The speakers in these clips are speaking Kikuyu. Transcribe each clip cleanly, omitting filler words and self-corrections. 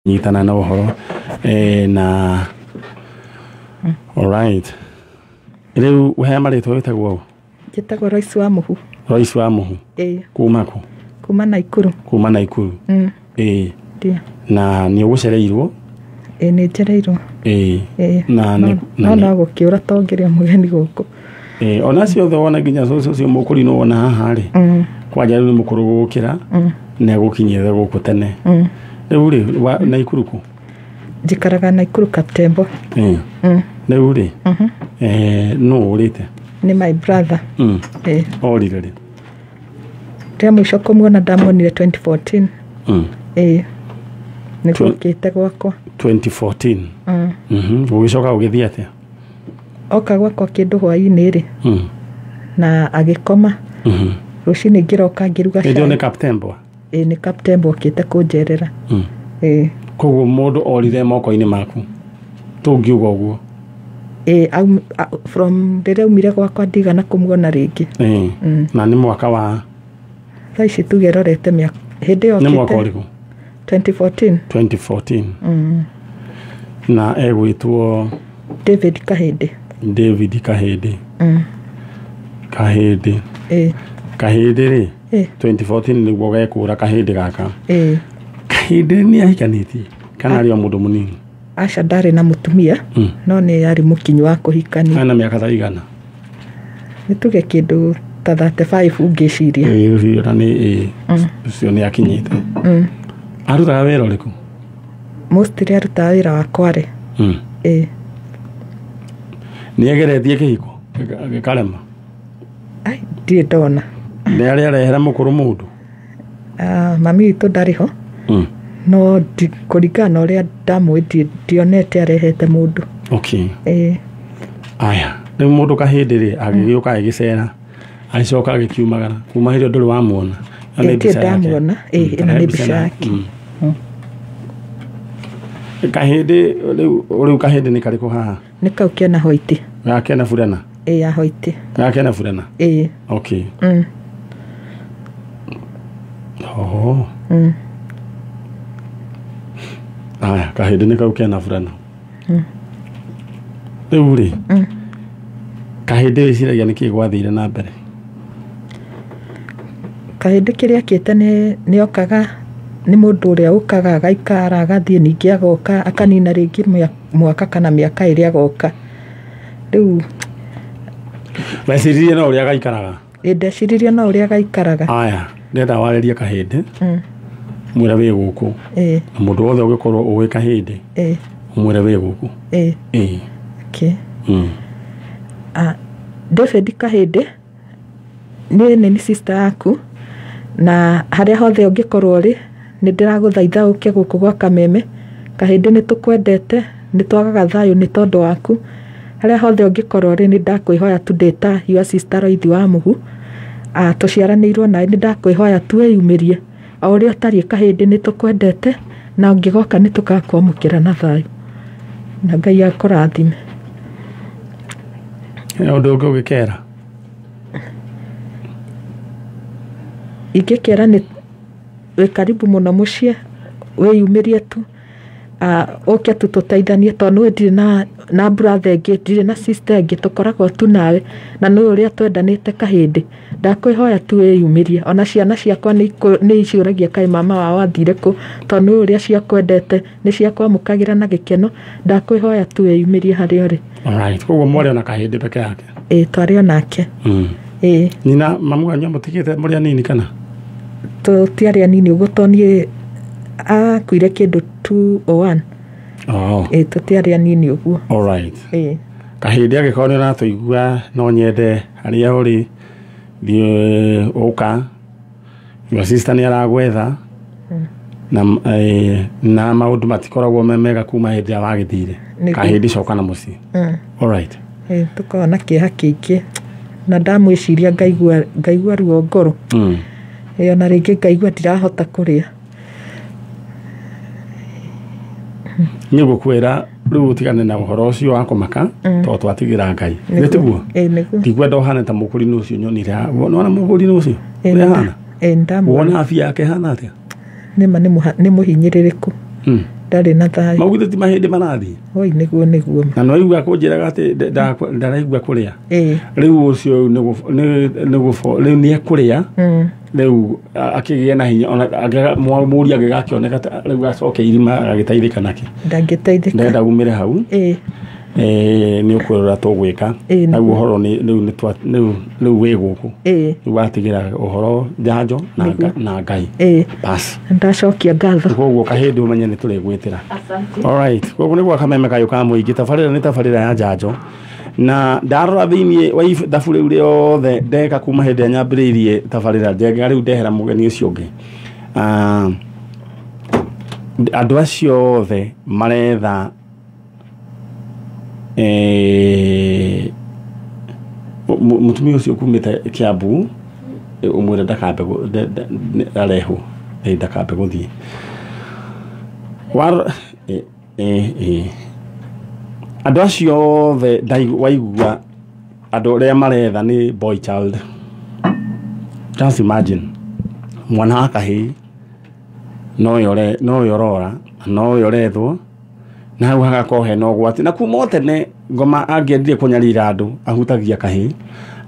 Nyitana na ũhoro na alright, rĩu he marĩtwa, wĩtagwo ũ? Njĩtagwo Royce wa Mũhu. Royce wa Mũhu. Ĩĩ. Kuma kũ? Kuma Naikuru. Kuma Naikuru. Ĩĩ. Ndio. Na nĩ ũgũcereirwo? Ĩĩ, nĩ njereirwo. Ĩĩ. Ĩĩ. Na no nĩ na no nĩ no gũkĩũra tongĩrĩa mũgeni gũkũ. Ĩĩ, ona ciothe wona nginya cũcũ ũcio mũkũrinũ wona haha rĩ, kwanja rĩu nĩ mũkũrũ gũgũkĩra, nĩ egũkinyĩte gũkũ tene. Rĩu rĩ Naikuru kũ? Njikaraga Naikuru Kaptembo. Ĩĩ. Rĩu rĩ, nũ ũrĩte? Nĩ my brother. Ĩĩ. Orire rĩ? Rĩa mũico kũmuona ndamuonire 2014. Ĩĩ, nĩ gũkĩte gwakwa. 2014. Ũgĩcoka ũgĩthiĩ atĩa? Oka gwakwa kĩndũ hwaĩ-inĩ rĩ, na agĩkoma. Rũcinĩ ngĩroka ngĩruga Hĩndĩ ĩyo nĩ cai. Kaptembo? Ĩĩ, nĩ Kaptembo okĩte kũnjerera. Ĩĩ. Koguo mũndũ orire moko-inĩ maku, tũngiuga ũguo? Ĩĩ, from rĩrĩa aumire gwakwa ndigana kũmuona rĩngĩ. Ĩĩ. Na nĩ mwaka wa? Thaa ici tuge rorete mĩaka hĩndĩ ĩyo Nĩ mwaka okĩte. ũrĩkũ? 2014. 2014. Na egwĩtwo? David Kahĩndĩ. David Kahĩndĩ. Kahĩndĩ. Ĩĩ. Kahĩndĩ rĩ, Ĩĩ. 2014 nĩguo gekũra kahĩndĩ gaka. Ĩĩ. Kahĩndĩ nĩ ahikanĩtie kana arĩ o mũndũ mũnini? Aca, ndarĩ na mũtumia, no nĩ arĩ mũkinyu wa kũhikania. Ana mĩaka ta igana? Nĩ tuge kĩndũ ta 35 ũngĩciria. Ĩĩ, ũcio ona nĩ ĩĩ, ũcio nĩ akinyĩte. Arutaga wĩra ũrĩkũ? Mostly arutaga wĩra wa kware. Ĩĩ. Nĩ egeretie kĩhiko gĩkarema? Ai, ndirĩ ndona. Nĩ arĩa arehera mũkũrũ mũndũ? Ah, mami witũ ndarĩ ho, no kũringana na ũrĩa ndamũĩ ndionete arehete mũndũ. Okay. Ĩĩ. Aya, rĩu mũndũ kahĩndĩ rĩ agĩgĩũka agĩcera, agĩcoka agĩkiumagara, kuma hĩndĩ ĩyo ndũrĩ wamuona? Ĩno nĩ Ĩĩ, ndirĩ mbica yake. ndamuona. Ĩĩ, ĩno Tarehe nĩ mbica mbica ĩno. yake. Kahĩndĩ rĩu kahĩndĩ nĩ karĩkũ haha? Nĩ kau kena white. Gake na burana? Ĩĩ, ya white. Gake na burana. Ĩĩ. Okay. Oh. Aya, kahĩndĩ nĩ kau kena burana. Rĩu rĩ, kahĩndĩ wĩciragia nĩkĩ gwathire na mbere? Kahĩndĩ kĩrĩa akĩte nĩ okaga, nĩ mũndũ ũrĩa ũkaga agaikara agathiĩ, ningĩ agoka akanina rĩngĩ mwaka kana mĩaka ĩrĩ agoka rĩu. Weciririe no ũrĩa gaikaraga? Ĩ, ndeciririe no ũrĩa gaikaraga. Aya, ndĩrenda warĩrie kahĩndĩ, mwĩre wĩ gũkũ, na mũndũ wothe ũngĩkorwo ũĩ kahĩndĩ, ũmwĩre wĩ gũkũ. Ĩĩ. Ĩĩ. Okay. Ah, David Kahĩndĩ, niĩ nĩ nĩ sister yaku, na harĩa hothe ũngĩkorwo ũrĩ nĩ ndĩragũthaitha ũke gũkũ gwa Kameme. Kahĩndĩ, nĩ tũkwendete, nĩ twagaga thayũ nĩ tondũ waku. Harĩa hothe ũngĩkorwo ũrĩ, nĩ ndakwĩhoya tu ndĩta your sister Roithi wa Mũhu. Ah, tũciaranĩirwo nawe, nĩ ndakwĩhoya tu wĩyumĩrie o ũrĩa ũtariĩ. Kahĩndĩ, nĩ tũkwendete, na ũngĩgoka nĩ tũgakwamũkĩra na thayũ, na Ngai akũrathime. He ũndũ ũngĩ ũngĩkera? Ingĩkera nĩ wĩ karibu mũno mũciĩ, wĩyumĩrie tu. Ah, ũke tu tũteithanie, tondũ nĩũĩ ndirĩ na brother ĩngĩ, ndirĩ na sister ĩngĩ, tũkoragwo tu nawe, na nĩũĩ ũrĩa twendanĩte. Kahĩndĩ, ndakwĩhoya tu wĩyumĩrie. Ona ciana ciakwa nĩ iciũragia kaĩ mama wao athire kũ, tondũ nĩũĩ ũrĩa ciakwendete, nĩ ciakwamũkagĩra na gĩkeno. Ndakwĩhoya tu wĩyumĩrie harĩa ũrĩ. Alright, koguo mwarĩ ona kahĩndĩ peke yake? Ĩĩ, twarĩ onake. Ĩĩ. Nyina mamu wanyu amũtigĩte mũrĩ anini kana? Tũtiarĩ anini ũguo, tondũ niĩ akuire kĩndũ 201. Oh. Ĩĩ, tũtiarĩ anini ũguo. Alright. Ĩĩ. Kahĩndĩ, angĩkorwo nĩ ũratũigua, no nyende harĩa ũrĩ thiĩ ũka, your sister nĩ aragwetha, na na maũndũ matikoragwo me mega kuma hĩndĩ ĩrĩa wagĩthire. Kahĩndĩ, coka na mũciĩ. Alright. Ĩĩ, tũkoragwo na kĩeha kĩingĩ, na ndamwĩciria ngaigua ruo ngoro. Ĩĩ, ona rĩngĩ ngaigua ndirahota kũrĩa. Nĩ ngũkwĩra rĩu ũtigane na ũhoro ũcio wa kũmaka, tondũ twatigĩra Ngai. Nĩ tiguo? Ĩĩ, nĩguo. Ndikwenda ũhane ta mũkũrinũ ũcio nyonire haha. Nĩwona mũkũrinũ ũcio Ĩĩ, ũrĩa ahana? Ĩĩ, ndamwona. Wona afia yake ĩhana atĩa? Nĩma nĩ mũhinyĩrĩrĩku. Ndarĩ na thayũ. Maugithĩ ti mahĩndĩ marathiĩ. Oi nĩguo nĩguo. Na no igua kũnjĩraga atĩ ndaraigua kũrĩa. Ĩĩ. Rĩu ũcio rĩu nĩ ekũrĩa. Rĩu akĩgĩe na hinya ona mũri angĩgakĩoneka rĩu acoke irima agagĩteithĩka nakĩ. Ndangĩteithĩka. Ndenda umĩre hau. Ĩĩ. Nĩ ũkwĩrora tũgwĩka. Ĩĩ. Naguo ũhoro nĩ rĩu nĩ rĩu rĩu wĩ gũkũ. Ĩĩ. Rĩu watigĩra ũhoro njanjo na Ngai. Ĩĩ. Bas. Ndacokia ngatho. Koguo kahĩndĩ ũmenye nĩ tũrĩgwĩtĩra. Asante. All right. Koguo nĩ gwa kameme kayũ ka mũingĩ. Tabarĩra nĩ tabarĩra ya njanjo. Na ndarora thĩinĩ wa ithabu rĩu rĩothe ndeka kuma hĩndĩ ĩrĩa nyambĩrĩirie tabarĩra njenga rĩu ndehera mũgeni ũcio ũngĩ. Andũ acio othe maretha mũtumia ũcio kumĩte Kiambu ũmwĩre ndakambe arehwo ndakambe gũthiĩ. Andũ acio othe waigua andũ arĩa maretha nĩ boy child. Just imagine mwana wa kahĩĩ nowe ũrora nowe ũrethwo na hau hagakorwo hena ũgwati. Na kuma o tene ngoma angĩendire kũnyarira andũ ahutagia kahĩĩ,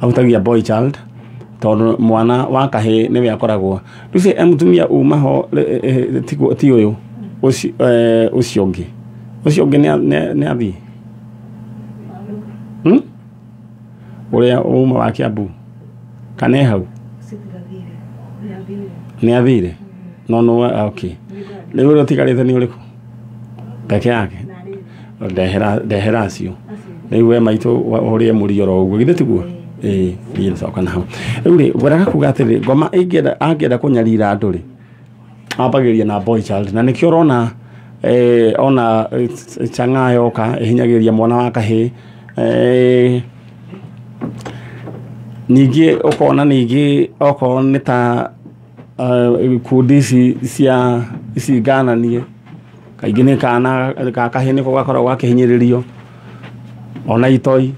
ahutagia boy child tondũ mwana wa kahĩĩ nĩwe akoragwo. Rĩu mũtumia uma ho ti ũyũ ũcio ũngĩ. Ũcio ũngĩ nĩ athiĩ. Ũrĩa uma wa Kiambu kana e hau? Nĩ athire. No no okay. Rĩu ũrĩa ũtigarĩte nĩ ũrĩkũ? Peke yake. Ndehera acio. Rĩu we maitũ ũrĩe mũri oro ũguo githĩ tiguo? Ĩĩ, niĩ nĩcoka na hau. Rĩu rĩ ngwendaga kuga atĩrĩ ngoma angĩenda kũnyarira andũ rĩ ambagĩrĩria na boy child na nĩkĩo ũrona ona chang'aa yoka ĩhinyagĩrĩria mwana wa kahĩĩ. Ningĩ ũkona ningĩ okorwo nĩ ta ikundi ici cia ici ngananie kaingĩ nĩ kana ga kahĩĩ nĩko gakoragwo gakĩhinyĩrĩrio. Ona itoi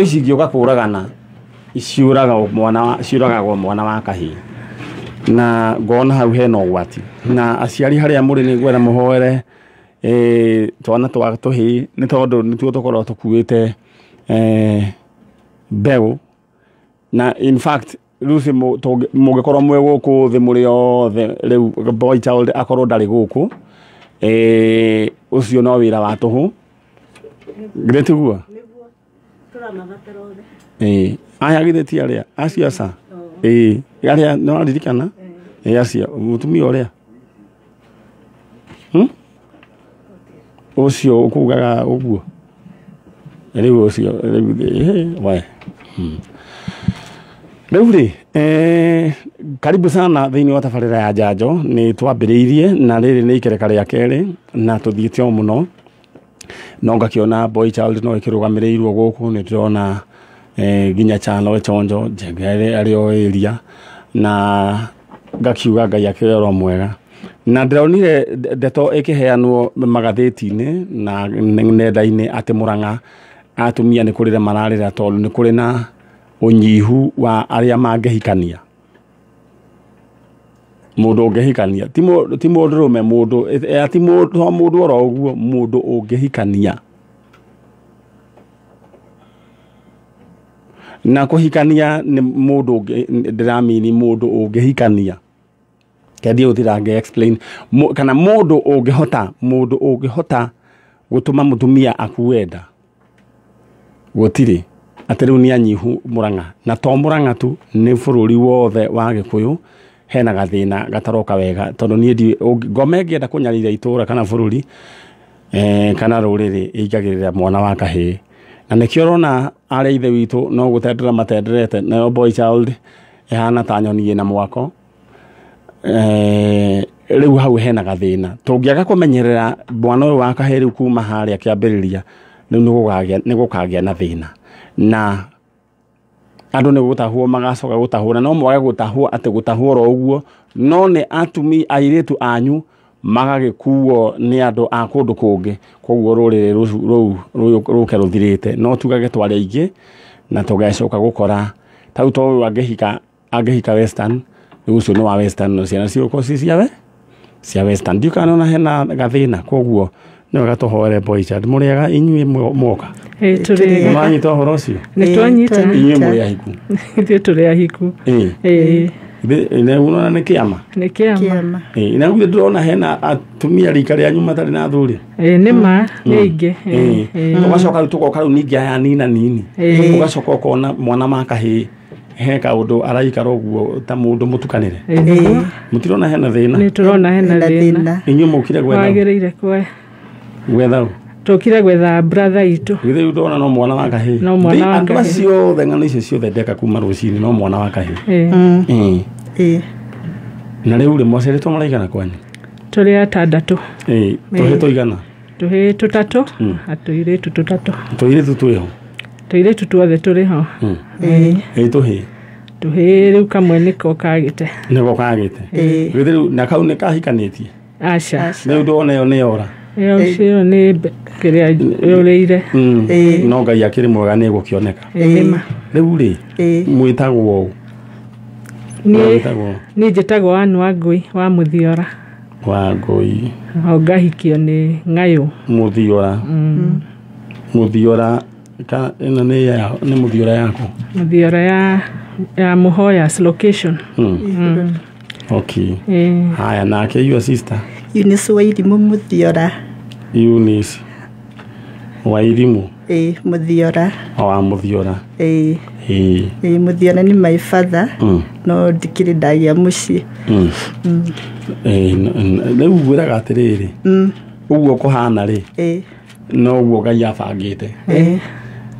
cingĩũka kũragana ciũragagwo mwana wa kahĩĩ. Na ngona hau hena ũgwati. Na aciari harĩa mũrĩ nĩ ngwenda mũhoere twana twa tũhĩĩ nĩ tondũ nĩtuo tũkoragwo tũkuĩte mbeũ. Na in fact rĩu mũngĩkorwo mwĩ gũkũ thĩ mũrĩ othe rĩu boy child akorwo ndarĩ gũkũ ũcio no wĩra wa tũhũ. Githĩ tiguo? Ĩĩ. Aya githĩ ti arĩa acio aca? Ĩĩ. Arĩa nĩ waririkana? Ĩĩ acio mũtumia ũrĩa. Ũcio ũkugaga ũguo. Rĩu ũcio rĩu we. Rĩu rĩ karibu sana thĩinĩ wa tabarĩra ya njanjo. Nĩ twambĩrĩirie na rĩrĩ nĩ ikereka rĩa kerĩ na tũthiĩte o mũno. No ngakĩona boy child no ĩkĩrũgamĩrĩirwo gũkũ nĩ ndĩrona nginya Chano Chonjo Njenga arĩ o area na ngakiuga Ngai akĩrĩ oro mwega. Na ndĩronire ndeto ĩkĩheanwo magathĩti-inĩ na nenda-inĩ atĩ Murang'a atumia nĩ kũrĩra mararĩra tondũ nĩ kũrĩ na ũnyihu wa arĩa mangĩhikania. Mũndũ ũngĩhikania ti mũndũrũme mũndũ ti mũndũ oro ũguo mũndũ ũngĩhikania. Na kũhikania nĩ mũndũ ndĩramini mũndũ ũngĩhikania. Kendia gũtira explain kana mũndũ ũngĩhota gũtũma mũtumia akue nda. Gũtirĩ atĩ rĩu nĩ anyihu Murang'a. Na to Murang'a tu nĩ bũrũri wothe wa Gĩkũyũ hena gathĩna gataroka wega tondũ niĩ ngoma ĩngĩenda kũnyarira itũra kana bũrũri kana rũrĩrĩ ĩingagĩrĩra mwana wa kahĩĩ. Na nĩkĩo ũrona arĩa ithe witũ no gũtendera matenderete nayo boy child ĩhana ta nyoni ĩna mwako. Rĩu hau hena gathĩna tũngĩaga kũmenyerera mwana ũyũ wa kahĩĩ rĩu kuma harĩa kĩambĩrĩria rĩu nĩ gũkagĩa na thĩna. Na andũ nĩ gũtahwo magacoka gũtahwo na no mwage gũtahwo atĩ gũtahwo oro ũguo no nĩ atumi airĩtu anyu magagĩkuo nĩ andũ a kũndũ kũngĩ. Koguo rũrĩrĩ rũu rũke rũthirĩte no tugage twarĩ aingĩ na tũgacoka gũkora tau to ũyũ angĩhika Western rĩu ũcio nĩ wa Western no ciana cigũkorwo ci ciawe Cia Western ndiũ kana ona hena gathĩna koguo nĩ wega tũhoere boy child mũrĩega inyuĩ mwoka. Tũrĩ Nĩmwanyita ũhoro ũcio? Nĩ twanyita. Inyuĩ mũrĩ ahiku? Ithuĩ tũrĩ ahiku. Ĩĩ. Unaona nĩ kĩama? Nĩ kĩama. Ĩĩ, na githĩ ndũrona hena atumia rika rĩanyu matarĩ na athuri? Ĩĩ, nĩ ma nĩ aingĩ. Ũgacoka rĩu tũgoka rĩu ningĩ aya nina nini. Ũgacoka ũkona mwana ma kahĩĩ he kaũndũ araikara ũguo ta mũndũ mũtukanĩre. Mũtirona hena thĩna? Nĩ tũrona hena thĩna. Inyuĩ mũkire gwetha? Wagĩrĩire gwetha ũ? Tũkire gwetha brother itũ. Githĩ rĩu ndona no mwana wa kahĩĩ. No mwana wa kahĩĩ. Andũ acio othe ng'ano icio ciothe ndeka kuma rũcinĩ no mwana wa kahĩĩ. Na rĩu rĩ mwaciarĩtwo mũraigana kwanyu? Tũrĩ atandatũ. Ĩĩ, tũhĩĩ tũigana? Tũhĩĩ tũtatũ na tũirĩtu tũtatũ. Tũirĩtu twĩho? Tũirĩtu tuothe tũrĩ ho. Ĩĩ, tũhĩĩ? Tũhĩĩ rĩu kamwe nĩko kagĩte. Nĩko kagĩte. Githĩ rĩu na kau nĩ kahikanĩtie? Aca. Rĩu ndona ĩyo nĩ yora. Ĩyo ũcio nĩ kĩrĩa yũrĩire. No Ngai akĩrĩ mwega nĩ egũkĩoneka. Rĩu rĩ mwĩtagwo ũ? Niĩ njĩtagwo Ann Wangũi wa Mũthiora. Wangũi. O ngahikio nĩ Ng'ayũ. Mũthiora. Mũthiora ka ĩno nĩ ya nĩ Mũthiora yaku? Mũthiora ya Mũhoyas location. Okay. Haya, nake your sister? Eunice Wairimu Mũthiora. Eunice Wairimu. Ĩĩ, Mũthiora. O wa Mũthiora. Ĩĩ. Ĩĩ, Mũthiora nĩ my father. No ndikĩrĩ ndagĩa mũciĩ. Rĩu ngwĩraga atĩrĩrĩ, ũguo kũhana rĩ, no ũguo Ngai abangĩte.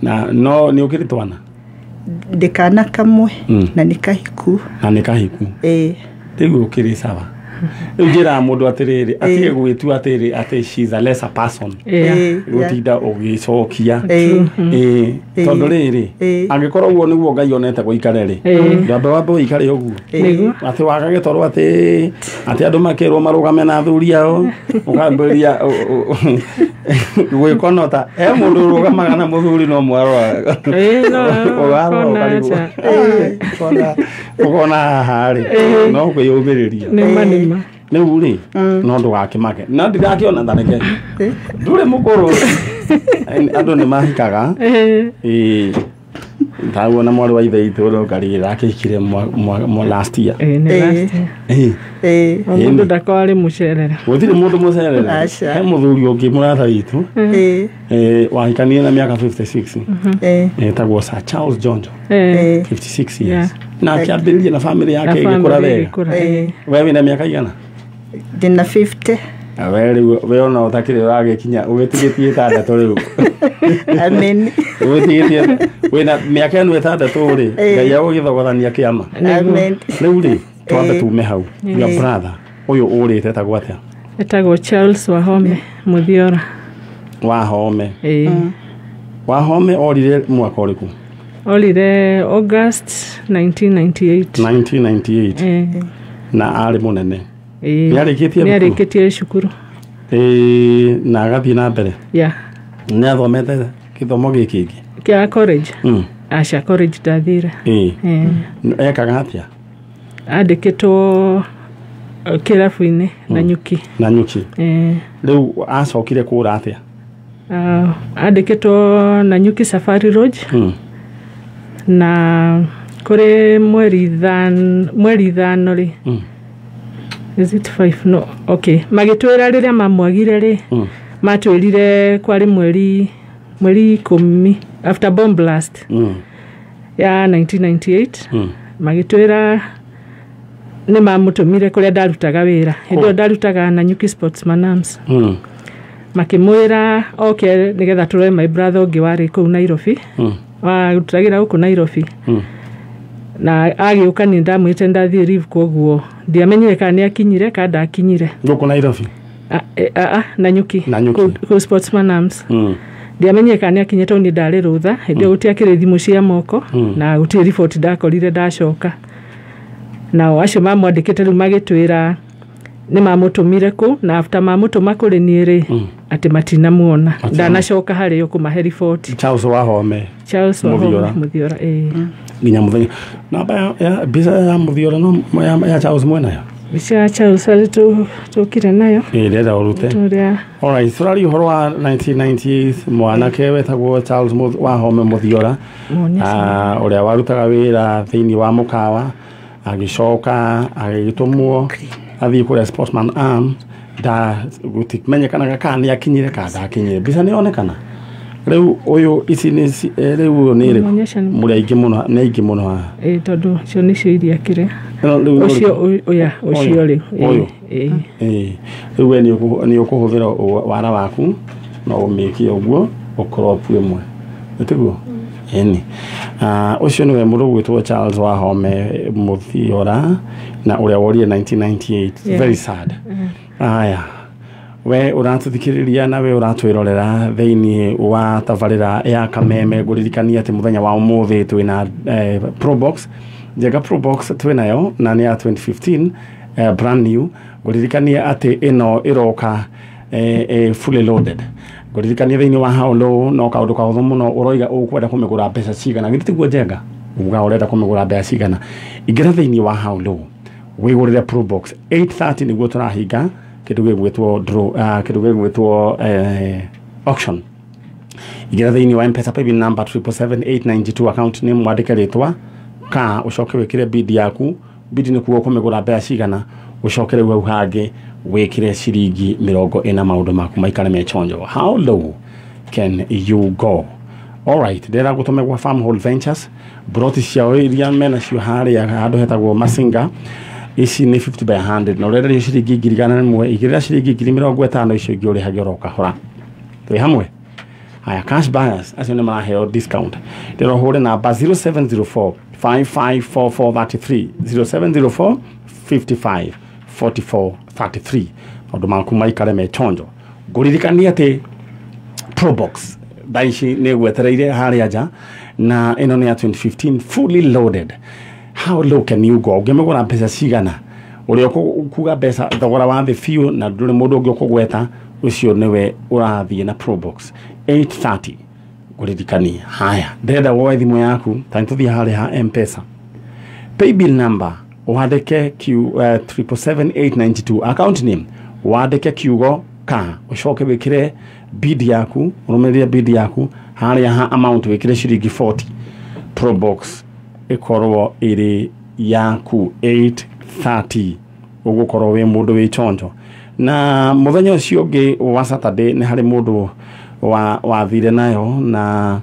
Na no nĩ ũkĩrĩ twana? Ndĩ kana kamwe na nĩ kahiku. Na nĩ kahiku. Ĩĩ. Rĩu ũkĩrĩ sawa. Rĩu njĩraga mũndũ atĩrĩrĩ, atige gwĩtua atĩrĩ atĩ she's a lesser person. Gũtinda ũgĩcokia. Ĩĩ, tondũ rĩrĩ, angĩkorwo ũguo nĩguo Ngai onete gũikare rĩ, ndwambe wambe ũikare ũguo. Atĩ waga gĩtoro atĩ andũ makerwo marũgame na athuri ao, ũkambĩrĩria gwĩkonota. He mũndũ ũrũgamaga na mũthuri no mwarora. Ũkona haha rĩ, no kwĩyũmĩrĩria. Nĩma nĩma. Rĩu rĩ, no ndũgakĩmake. No ndirakĩona ta reke. Ndũrĩ mũkũrũ. Andũ nĩ mahikaga. Ĩĩ. Taguo na mwarĩ wa ithe witũ ũrĩa ũkarĩ akĩhikire last year. Ĩĩ. Mũndũ ndakorwo arĩ mũcerere. Gũtirĩ mũndũ mũcerere. He mũthuri ũngĩ mũrata witũ. Wahikanire na mĩaka 56. Etagwo Sir Charles Jonjo. 56 years. Na akĩambĩrĩria na family yake ĩgĩkũra wega. We wĩna mĩaka igana? Ndĩna 50. We rĩu we ona ũtakĩrĩ ũragĩkinya ũgĩtigĩtie ĩtandatũ rĩu. Amen. Ũgĩtigĩtie wĩna mĩaka ĩno ĩtandatũ rĩ, Ngai agũgĩthogothania kĩama. Amen. Rĩu rĩ, twambe tume hau. Your brother ũyũ ũrĩte etagwo atĩa? Etagwo Charles Wahome Mũthiora. Wahome. Wahome orire mwaka ũrĩkũ? Orire August 1998. 1998. Na arĩ mũnene. Nĩ arĩkĩtie cukuru. Na agathiĩ na mbere. Yeah. Nĩ athomete gĩthomo gĩkĩ kĩngĩ? Kĩa college. Aca, college ndathire. Ekaga atĩa? Andĩkĩtwo kĩrabu-inĩ na Nyuki. Na Nyuki. Rĩu acokire kũra atĩa? Andĩkĩtwo na Nyuki Safari Lodge. Na kũrĩ mweri ithano rĩ. Is it 5? No. Okay. Magĩtwĩra rĩrĩa mamwagire rĩ, matwĩrire kwarĩ mweri 10 after bomb blast ya 1998. Magĩtwĩra nĩ mamũtũmire kũrĩa ndarutaga wĩra. Hĩndĩ ĩyo ndarutaga na Nyuki Sportsman Arms. Makĩmwĩra oke nĩgetha tũrore my brother ũngĩ warĩ kũu Nairobi. Warutagĩra gũkũ Nairobi. Na agĩũka nĩ ndamwĩte ndathiĩ leave koguo ndiamenyire kana nĩ akinyire kana ndakinyire. Gũkũ Nairobi? Na Nyuki. Kũu Sportsman Arms. Ndiamenyire kana nĩ akinyire tondũ niĩ ndarĩ rũtha. Hĩndĩ ĩyo gũtiakĩrĩ thimũ cia moko na gũtirĩ riboti ndakorire ndacoka. Nao acio mamwandĩkĩte rĩu magĩtwĩra nĩ mamũtũmire kũu na after mamũtũma kũrĩ niĩ rĩ, atĩ matinamuona. Ndanacoka harĩo kũmahe riboti. Charles Wahome. Charles Wahome Mũthiora. Nginya mũthenya. Namba ya mbica ya Mũthiora no ya Charles mwenayo? Mbica ya Charles arĩ tũkire nayo. Ndĩrenda ũrute. Tũrĩa. Alright, tũraria ũhoro wa 1998, mwanake wetagwo Charles Wahome Mũthiora, ũrĩa warutaga wĩra thĩinĩ wa mũkawa, agĩcoka agĩgĩtũmwo athiĩ kũrĩa Sportsman Arms, gũtimenyekanaga kana nĩ akinyire kana ndakinyire. Mbica nĩ yonekana. Rĩu ũyũ ici nĩ rĩu ũyũ nĩ ĩrĩkũ? Mũrĩ aingĩ mũno, nĩ aingĩ mũno haha. Tondũ icio nĩcio iria kĩrĩa. Ũcio ũya, ũcio rĩu. Ũyũ. Rĩu we nĩ ũkũhũthĩra wara waku na ũmĩkie ũguo ũcrop ĩmwe. Nĩtiguo? Ĩni. Ũcio nĩwe mũndũ ũgwĩtwo Charles Wahome Mũthiora na ũrĩa worire 1998. Very sad. Aya. We ũratũthikĩrĩria na we ũratwĩrorera thĩinĩ wa tabarĩra ya Kameme, ngũririkania atĩ mũthenya wa ũmũthĩ twĩna Probox Njenga. Probox twĩnayo na nĩ ya 2015, brand new. Ngũririkania atĩ ĩno ĩroka fully loaded. Ngũririkania thĩinĩ wa How Low no kaũndũ kahũthũ mũno, ũroiga ũkwenda kũmĩgũra mbeca cigana, githĩ tiguo Njenga? Uga ũrenda kũmĩgũra mbeca cigana, ingĩra thĩinĩ wa How Low wĩgũrĩre Probox. 8:30 nĩguo tũrahinga kĩndũ gĩgwĩtwo draw, kĩndũ gĩgwĩtwo auction. Ingĩra thĩinĩ wa M-Pesa paybill number 777892, account name wandĩke rĩtwa ka, ũcoke wĩkĩre bid yaku. Bid nĩ kuga ũkũmĩgũra mbeca cigana, ũcoke rĩu hau hangĩ wĩkĩre ciringi 40, maũndũ maku maikare me chonjo. How low can you go? Alright, ndĩrenda gũtũme gwa Farmhold Ventures, broti ciao iria menacio harĩa handũ hetagwo Masinga. Ici nĩ 50 by 100 na ũrenderio ciringi 101,000. Igĩrĩra ciringi 50,000, icio ingĩ ũrĩhage oro kahora. Twĩ hamwe. Haya, cash buyers acio nĩ maraheo discount. Ndĩra ũhũre namba 0704 554433, 0704 55 44 33, maũndũ maku maikare me chonjo. Ngũririkania atĩ Probox thaa ici nĩ gwetereire harĩa nja, na ĩno nĩ ya 2015, fully loaded. How low can you go? Ũngĩmĩgũra mbeca cigana? Ũrĩa ũkuga mbeca thogora wa thĩ biũ na ndũrĩ mũndũ ũngĩ ũkũgweta, ũcio nĩwe ũrathiĩ na Probox. 8:30 ngũririkania. Haya, ndĩrenda woe thimũ yaku ta nĩtũthiĩ harĩa ha M-Pesa paybill number, wandĩke 777892, account name wandĩke kiugo ka, ũcoke wĩkĩre bid yaku, ũrũmĩrĩre bid yaku harĩa ha amount wĩkĩre ciringi 40, Probox ĩkorwo ĩrĩ yaku. 8:30 ũgũkorwo wĩ mũndũ wĩ chonjo. Na mũthenya ũcio ũngĩ wa Saturday nĩ harĩ mũndũ wa wathire nayo na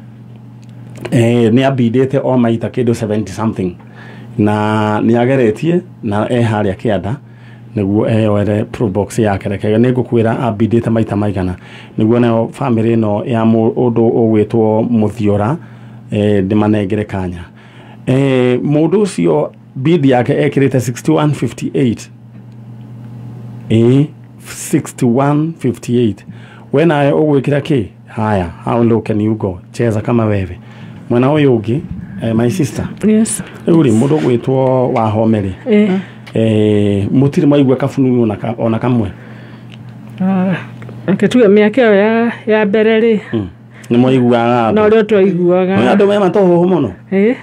nĩ ambindĩte o maita kĩndũ 70 something, na nĩ ageretie na e harĩa kĩanda nĩguo eyoere Probox yake. Reke nĩ ngũkwĩra ambindĩte maita maigana nĩguo nayo famĩlĩ ĩno ya ũndũ ũgwĩtwo Mũthiora ndĩmanengere kanya. Mũndũ ũcio bid yake ekĩrĩte 6158, 6158. We nawe ũgwĩkĩra kĩ? Haya, how low can you go? Cheza kama wewe. Mwena ũyũ ũngĩ, my sister. Yes. Rĩu rĩ, mũndũ ũgwĩtwo Wahome rĩ, mũtirĩ mwaigua kabununu ona kamwe? Reke tuge mĩaka ĩyo ya mbere rĩ, Nĩ mwaiguaga no andũ rĩo twaiguaga. Nĩ andũ me matũhũhũ mũno. Ĩ.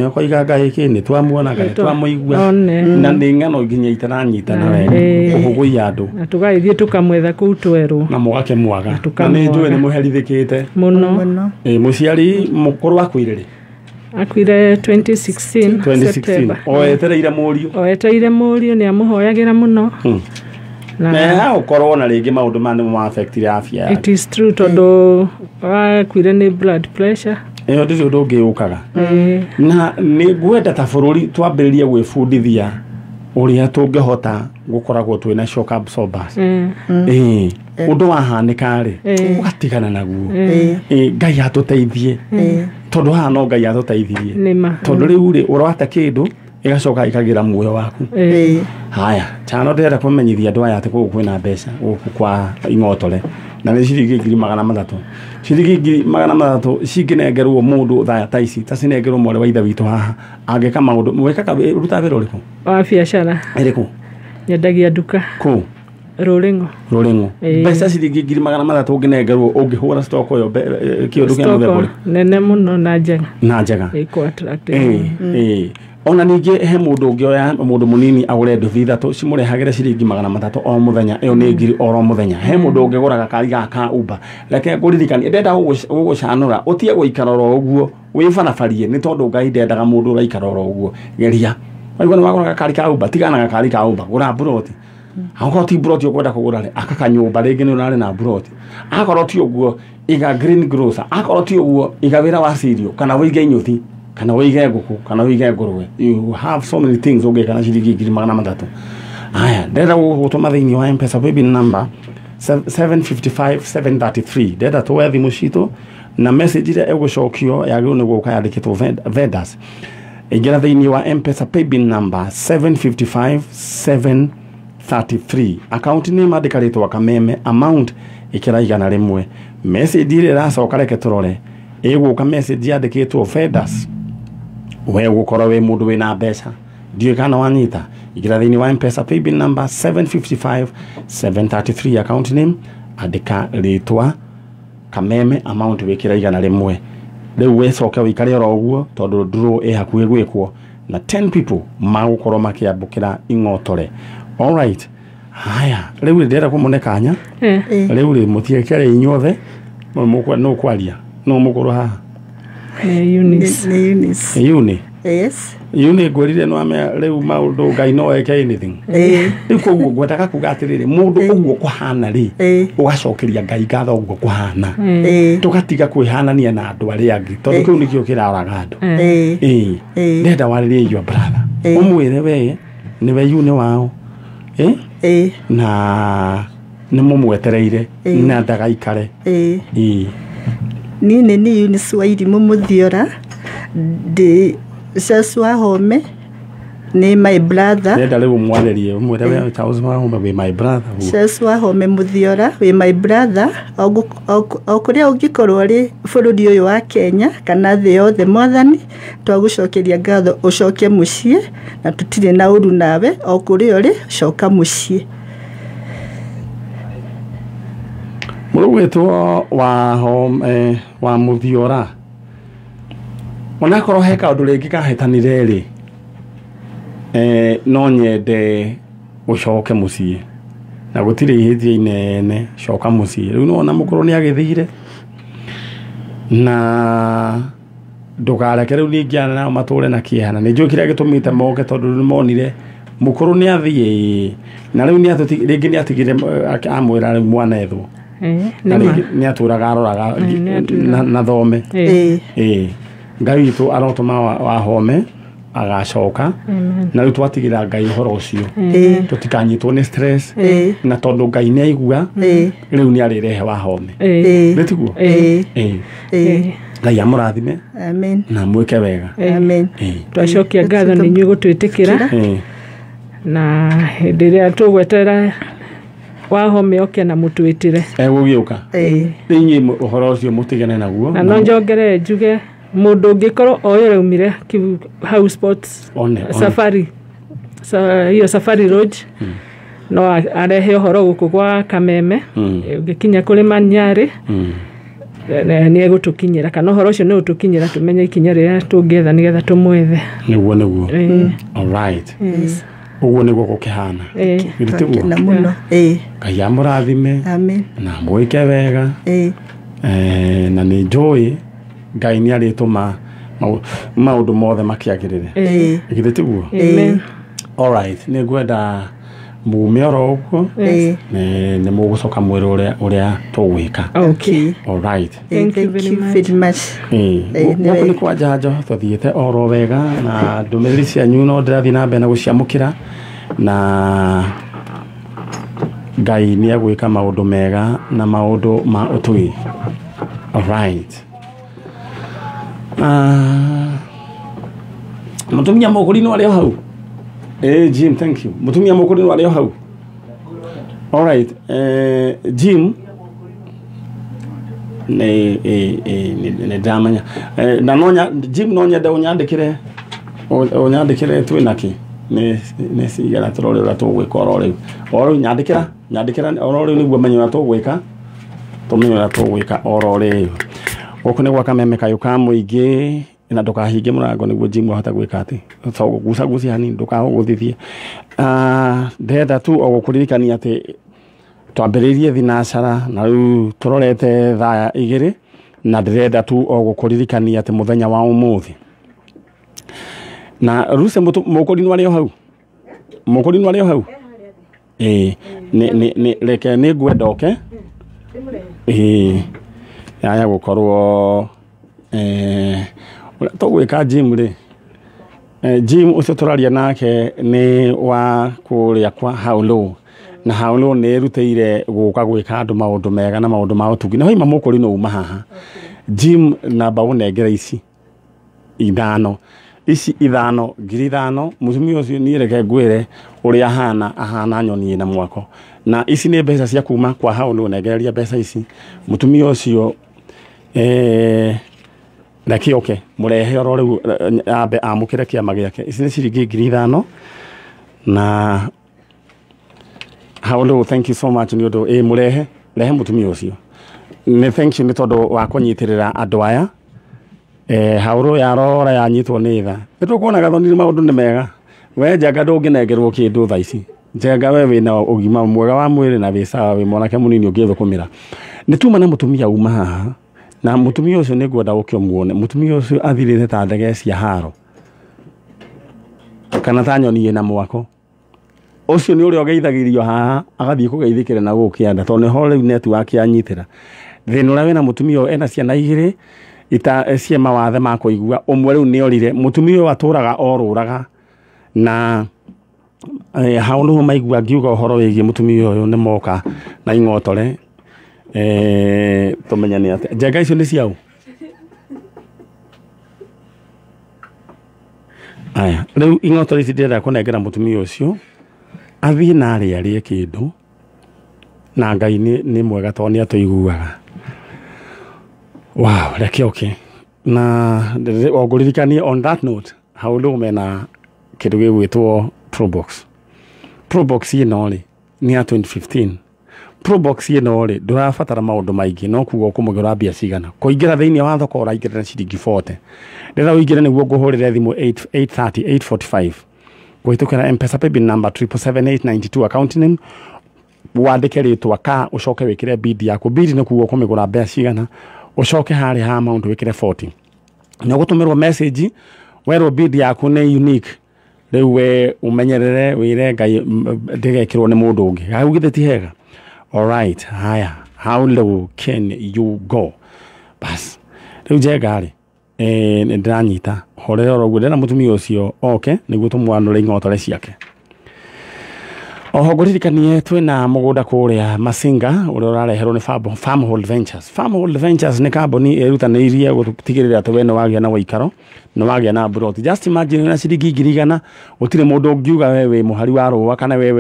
Ũkoiga Ngai kĩ nĩ twamuona kana twamũigua. One. Na nĩ ng'ano nginya itaranyitana wega, kũhũgũia andũ. Na tũgagĩthiĩ tũkamwetha kũu twerwo. Na mũgakĩmwaga. Na tũkamwaga. Nĩ njũĩ nĩ mũherithĩkĩte mũno. Mũno. Mũciari mũkũrũ akuire rĩ? Akuire 2016. 2016. September. O etereire mũriũ. O etereire mũriũ, nĩ amũhoyagĩra mũno. Na Na ũkorwo na rĩngĩ maũndũ maya nĩmo ma-affectire afya yake. It is true, tondũ akuire nĩ blood pressure. Ĩyo ndĩrĩ ũndũ ũngĩ ũkaga. Na nĩ ngwenda ta bũrũri twambĩrĩrie gwĩbundithia ũrĩa tũngĩhota gũkoragwo twĩna shock absorbers. Ũndũ wahanĩka rĩ, ũgatigana naguo. Ngai atũteithie, tondũ haha no Ngai atũteithirie. Nĩma. Tondũ rĩu rĩ, ũrwata kĩndũ ĩgacoka ĩkagĩra muoyo waku. Haya, chano ndĩrenda kũmenyithia andũ aya atĩ gũkũ kwĩna mbeca gũkũ kwa ing'otore, na nĩ ciringi 300,000. Ciringi 300,000 cingĩnengerwo mũndũ thaa ta ici, ta cinengerwo mwarĩ wa ithe witũ haha, angĩka maũndũ mwĩkaga. Rutaga wĩra ũrĩkũ? Wa biacara. Ĩrĩkũ? Nyendagia nduka. Kũ? Rũrĩng'o. Rũrĩng'o. Mbeca ciringi 300,000 ũngĩnengerwo, ũngĩhũra stock ĩyo kĩũndũ kĩa mũthemba Stoko ũrĩkũ? Nene mũno na njega. Na njega. Ĩkũ attractive. Ĩĩ. Ona ningĩ he mũndũ ũngĩoya mũndũ mũnini agũre nduthi ithatũ cimũrehagĩre ciringi 300 o mũthenya, ĩyo nĩ 1000 oro mũthenya. He mũndũ ũngĩgũra gakari gaka ka Uber. Reke ngũririkanie, ndenda gũgũcanũra ũtige gũikara oro ũguo wĩbarabarie, nĩ tondũ Ngai ndendaga mũndũ ũraikara oro ũguo. Geria waigua nĩ wagũra gakari ka Uber, tigana gakari ka Uber, gũra mburoti. Akorwo ti mburoti ũkwenda kũgũra rĩ, aka kanyũmba rĩngĩ nĩ ũrarĩ na mburoti. Akorwo ti ũguo iga green grocer, akorwo ti ũguo iga wĩra wa cereal, kana wĩige inyũthi, kana wĩige ngũkũ, kana wĩige ngũrũwe. You have so many things ũngĩka na ciringi 300,000. Aya, ndĩrenda gũgũtũma thĩinĩ wa M-Pesa paybill number 755 733. Ndĩrenda tuoe thimũ citũ na message ĩrĩa ĩgũcokio yagĩrĩirwo nĩ gũka yandĩkĩtwo vendors. Ingĩra thĩinĩ wa M-Pesa paybill number 755 733. Account name andĩka rĩtwa Kameme, amount ĩkĩra 100. Message ĩrĩa ĩracoka reke tũrore ĩgũka message yandĩkĩtwo vendors. We ũgũkorwo wĩ mũndũ wĩna mbeca, ndiũĩ kana wanyita. Ingĩra thĩinĩ wa M-Pesa paybill number 755 733, account name andĩka rĩtwa Kameme, amount wĩkĩra 100. Rĩu wĩcoke wĩikare oro ũguo tondũ draw ĩ hakuhĩ gwĩkwo na 10 people magũkorwo makĩambũkĩra ing'otore. Alright, haya rĩu ndĩrenda kũmũne kanya. Rĩu rĩ mũtiekere inyuothe no kwaria no mũkũrũ haha. Nĩ Eunice. Nĩ Eunice. Eunice. Yes. Eunice ngwĩrire no ame rĩu maũndũ Ngai no eke anything. Rĩu koguo ngwendaga kuga atĩrĩrĩ, mũndũ ũguo kũhana rĩ, ũgacokeria Ngai ngatho ũguo kũhana, tũgatiga kwĩhanania na andũ arĩa angĩ tondũ kĩu nĩkĩo kĩraraga andũ. Ndĩrenda warĩrie your brother, ũmwĩre we nĩwe Eunice wao, na nĩ mũmwetereire na ndagaikare. Niĩ nĩ Eunice wa Irimũ Mũthiora, ndĩ Charles Wahome nĩ my brother. Ndĩrenda rĩu ũmwarĩrie ũmwĩre we Charles Wahome wĩ my brother. Charles Wahome Mũthiora wĩ my brother, o kũrĩa ũngĩkorwo rĩ bũrũri ũyũ wa Kenya kana thĩ yothe, mwathani twagũcokeria ngatho ũcoke mũciĩ na tũtirĩ na ũru nawe, o kũrĩa ũrĩ coka mũciĩ. Mũrũgwĩtwo Wahome wa Mũthiora, onakorwo he kaũndũ rĩngĩ kahĩtanire rĩ, no nyende ũcoke mũciĩ na gũtirĩ ihĩtia inene, coka mũciĩ. Rĩu nĩwona mũkũrũ nĩ agĩthire na ndũkareke rĩu ningĩ ana nao matũre na kĩeha, na nĩ njũĩ kĩrĩa gĩtũmĩte moke tondũ nĩ monire mũkũrũ nĩ athiĩ na rĩu rĩngĩ nĩ atigire amwĩra rĩu mwana ethwo, nĩ atũraga aroraga na thome. Ngai witũ arotũma Wahome agacoka, na rĩu twatigĩra Ngai ũhoro ũcio, tũtikanyitwo nĩ stress, na tondũ Ngai nĩ aigua rĩu nĩ arĩrehe Wahome. Nĩ tiguo? Ngai amũrathime. Amen. Na mwĩke wega. Amen. Twacokia ngatho nĩ inyuĩ gũtwĩtĩkĩra, na hĩndĩ ĩrĩa tũgweterera Wahome oke na mũtwĩtĩre egũgĩũka. Rĩu inyuĩ ũhoro ũcio mũtigane naguo. Na no njongerere njuge mũndũ ũngĩkorwo oĩ ũraumire hau sports safari hiyo safari lodge, no arehe ũhoro gũkũ gwa Kameme, ũngĩkinya kũrĩ Manyarĩ nĩ egũtũkinyĩra, kana ũhoro ũcio nĩ ũtũkinyĩra tũmenye ikinya rĩrĩa tũngĩetha nĩgetha tũmwethe. Nĩguo nĩguo. Alright. Ũguo nĩguo gũkĩhana. Twakena mũno. Ngai amũrathime. Amen. Na mwĩke wega. Na nĩ njũĩ Ngai nĩ arĩtũma maũndũ mothe makĩagĩrĩre. Githĩ tiguo? Amen. Alright, nĩ ngwenda mume oro ũguo, nĩ mũgũcoka mwĩre ũrĩa tũgwĩka. Okay. Alright. Thank you very much. Gũkũ nĩ kwa Njanjo, tũthiĩte oro wega na ndũmĩrĩri cianyu no ndĩrathiĩ na mbere na gũciamũkĩra, na Ngai nĩ egwĩka maũndũ mega na maũndũ ma ũtugi. Alright. Mũtumia mũkũri no arĩ o hau. Jim, thank you. Mũtumia mũkũri no arĩ o hau. Alright. Jim nĩ ndĩramenya. Na no Jim no nyende ũnyandĩkĩre twĩ nakĩ nĩ cigana tũrore ũrĩa tũgwĩka oro rĩu. Oro rĩu nyandĩkĩra oro rĩu nĩguo menye ũrĩa tũgwĩka, tũmenye ũrĩa tũgwĩka oro rĩu. Gũkũ nĩ gwa Kameme kayũ ka mũingĩ. Na ndũkahinge mũrango nĩguo Jim ahote gwĩka atĩ to gucagucia hanini ndũkaũgũthithie. Ndĩrenda tu o gũkũririkania atĩ twambĩrĩirie thinacara na rĩu tũrorete thaa 2 na ndĩrenda tu o gũkũririkania atĩ mũthenya wa ũmũthĩ na Ruse mũkũrinwo arĩ o hau, mũkũrinwo arĩ o hau, ĩĩ nĩ reke nĩ ngwenda oke, ĩĩ yaya gũkorwo tũgwĩka Jim rĩ, Jim ũcio tũraria nake nĩ wa kũrĩa kwa Haulo, na Haulo nĩ ĩrutĩire gũka gwĩka andũ maũndũ mega na maũndũ ma ũtugi, na hoima mũkũrinwo uma haha. Jim namba ũnengere ici ithano, ici ithano, 5,000, mũtumia ũcio niĩ reke ngwĩre ũrĩa ahana, ahana nyoni ĩna mwako, na ici nĩ mbeca cia kuma kwa Haulo, nengereria mbeca ici mũtumia ũcio reke oke mũrehe oro rĩu ambe amũkĩre kĩama gĩake. Ici nĩ ciringi 5,000 na Haulo, thank you so much nĩ ũndũ ĩ mũrehe, rehe mũtumia ũcio, nĩ thank you nĩ tondũ wa kũnyitĩrĩra andũ aya. Haulo yarora yanyitwo nĩ tha, nĩ tũkuona Gathoni maũndũ nĩ mega, we Njenga ndũngĩnengerwo kĩndũ thaa ici, Njenga we wĩna ũgima mwega wa mwĩrĩ na wĩ sawa, wĩ mwanake mũnini ũngĩthũkũmĩra. Nĩ tuma na mũtumia uma haha, na mũtumia ũcio nĩ ngwenda ũke ũmuone, mũtumia ũcio athirĩte ta ndege cia haro kana ta nyoni ĩna mwako. Ũcio nĩ ũrĩa ũgeithagĩrio haha agathiĩ kũgeithĩkĩra na gũkũ kĩanda, tondũ nĩho rĩu network yanyitĩra. Thĩna ũrĩa wĩna mũtumia ũyũ, ena ciana igĩrĩ ita cie mawathe ma kũigua, ũmwe rĩu nĩ orire, mũtumia ũyũ atũraga orũraga, na hau nĩho maigua ngiuga ũhoro wĩgiĩ mũtumia ũyũ nĩ moka na ing'otore, tũmenyane atĩa. Njenga icio nĩ ciaũ? Aya, rĩu ing'otore ici ndĩrenda kũnengera mũtumia ũcio athiĩ na arĩe arĩe kĩndũ, na Ngai nĩ mwega tondũ nĩ atũiguaga. Wow, reke oke. Na o ngũririkanie on that note, Haulo mena kĩndũ gĩgwĩtwo Probox. Probox ĩno rĩ nĩ ya 2015. Probox ĩno rĩ ndũrabatara maũndũ maingĩ, no kuga ũkũmũgũra mbia cigana, kũingĩra thĩinĩ wa thoko ũraingĩra na ciringi 40. Rĩrĩa ũingĩre nĩguo ngũhũrĩre thimũ 8:30 8:45 kũhĩtũkĩra M-Pesa paybill number 777892 account name, wandĩke rĩtwa ka ũcoke wĩkĩre bid yaku. Bid nĩ kuga ũkũmĩgũra mbia cigana, ũcoke harĩa ha amount wĩkĩre 40. Nĩ ũgũtũmĩrwo message werwo bid yaku nĩ unique, rĩu we ũmenyerere wĩre Ngai ndĩgekĩrwo nĩ mũndũ ũngĩ. Hau githĩ ti hega? Alright, haya, how low can you go? Bas, rĩu Njenga rĩ, nĩ ndĩranyita horera oro ũguo, ndĩrenda mũtumia ũcio oke nĩguo tũmwanũre ing'otore ciake. Oho ngũririkanie twĩna mũgũnda kũrĩa Masinga ũrĩa ũrareherwo nĩ Farmhold Ventures. Farmhold Ventures nĩ kambuni ĩrutanĩirie gũtigĩrĩra atĩ we nĩ wagĩa na ũikaro, nĩ wagĩa na plot. Just imagine wĩna ciringi 100,000, gũtirĩ mũndũ ũngiuga we wĩ mũhari wa rũa kana we